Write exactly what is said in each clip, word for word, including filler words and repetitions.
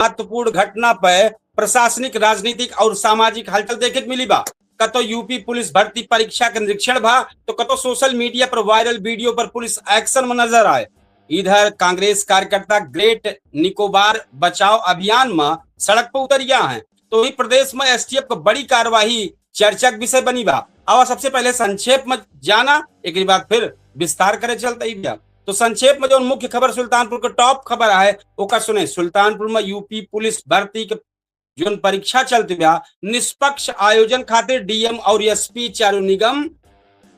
महत्वपूर्ण घटना पे प्रशासनिक, राजनीतिक और सामाजिक हलचल देखे के मिली बा। कतो यूपी पुलिस भर्ती परीक्षा के निरीक्षण भा, तो कतो सोशल मीडिया पर वायरल वीडियो पर पुलिस एक्शन में नजर आए। इधर कांग्रेस कार्यकर्ता ग्रेट निकोबार बचाव अभियान में सड़क पर उतर गया है, तो वहीं प्रदेश में एसटीएफ को बड़ी कार्यवाही चर्चा के विषय बनी बा। अब सबसे पहले संक्षेप में जाना, एक बाद फिर विस्तार करे चलते ही भैया। तो संक्षेप में जो मुख्य खबर सुल्तानपुर के टॉप खबर आए, ओकर सुने। सुल्तानपुर में यूपी पुलिस भर्ती के जोन परीक्षा चलत बा, निष्पक्ष आयोजन खातिर डीएम और एसपी चारू निगम,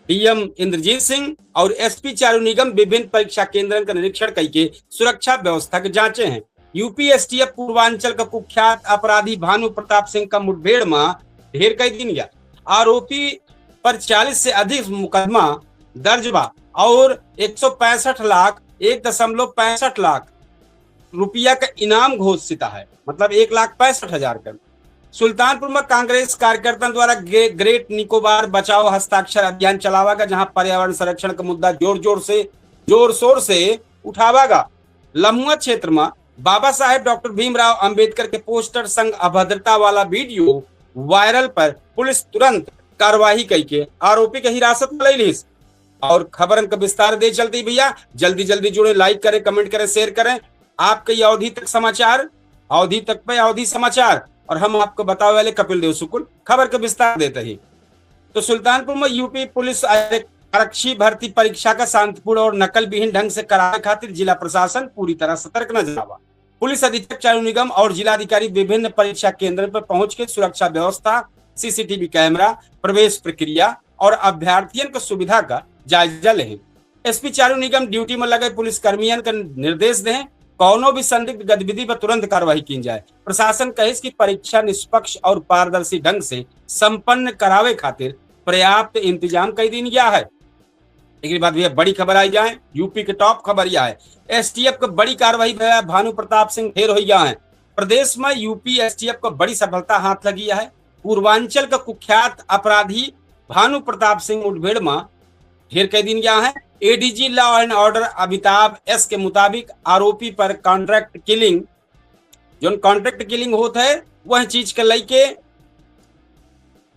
डीएम इंद्रजीत सिंह और एसपी चारू निगम विभिन्न परीक्षा केंद्रन का निरीक्षण करके सुरक्षा व्यवस्था के जांचे हैं। यूपी एसटीएफ पूर्वांचल का कुख्यात अपराधी भानु प्रताप सिंह का मुठभेड़ में ढेर कई दिन गया। आरोपी पर चालीस से अधिक मुकदमा दर्ज बा और एक सौ पैंसठ लाख, एक दशमलव पैंसठ लाख रुपया का इनाम घोषित है, मतलब एक लाख पैंसठ हजार का। सुल्तानपुर में कांग्रेस कार्यकर्ता द्वारा ग्रे-, ग्रेट निकोबार बचाओ हस्ताक्षर अभियान चलावा गया, जहां पर्यावरण संरक्षण का मुद्दा जोर जोर से, जोर शोर से उठावा गया। लम्हुआ क्षेत्र में बाबा साहेब डॉक्टर भीमराव अंबेडकर के पोस्टर संग अभद्रता वाला वीडियो वायरल पर पुलिस तुरंत कार्रवाई करके आरोपी के हिरासत में ले लिस। और खबरन का विस्तार दे चलते ही भैया, जल्दी जल्दी जुड़े, लाइक करें, कमेंट करें, शेयर करें। आपके ये अवधी तक समाचार, अवधी तक पे अवधी समाचार, और हम आपको बतावे वाले कपिल देव शुक्ल। खबर का विस्तार देते ही तो सुल्तानपुर में यूपी पुलिस आरक-, आरक्षी भर्ती परीक्षा का शांतिपूर्ण और नकल विहीन ढंग से करावे खातिर जिला प्रशासन पूरी तरह सतर्क नजर आवा। पुलिस अधीक्षक चारू निगम और जिलाधिकारी विभिन्न परीक्षा केंद्र पर पहुंच के सुरक्षा व्यवस्था, सीसीटीवी कैमरा, प्रवेश प्रक्रिया और अभ्यर्थियन के सुविधा का जायजा लें। एसपी चारू निगम ड्यूटी में लगे पुलिसकर्मियन का निर्देश दें, कौनो भी संदिग्ध गतिविधि पर तुरंत कार्रवाई की जाए। प्रशासन कहिस कि परीक्षा निष्पक्ष और पारदर्शी ढंग से संपन्न करावे खातिर पर्याप्त इंतजाम कई दिन गया है। एक बाद भैया बड़ी खबर आई जाए, यूपी के टॉप खबर यह है, एसटीएफ के बड़ी कार्रवाई भैया, भानु प्रताप सिंह ढेर हो गया है। प्रदेश में यूपी एसटीएफ को बड़ी सफलता हाथ लगी है। पूर्वांचल का कुख्यात अपराधी भानु प्रताप सिंह मुठभेड़ में ढेर कई दिन गया है। ADG law and order Amitabh एस के मुताबिक आरोपी पर कॉन्ट्रैक्ट किलिंग, जोन कॉन्ट्रैक्ट किलिंग होत है, वह चीज के लेके।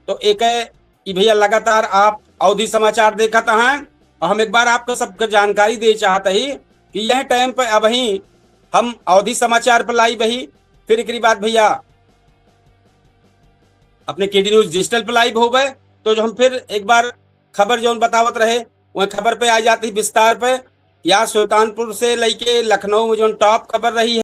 तो एक है, ई भैया लगातार आप अवधी समाचार देखत हैं, और हम एक बार आपको सबके जानकारी दे चाहत ही कि यह टाइम पे अबही हम अवधी समाचार पर लाइव ही, फिर एकरी बाद भैया अपने केडी न्यूज डिजिटल पर लाइव होबे, तो जो हम फिर एक बार खबर जोन बतावत रहे, वह खबर पे आ जाती विस्तार पे। या सुल्तानपुर से लेके लखनऊ में जोन टॉप खबर रही है,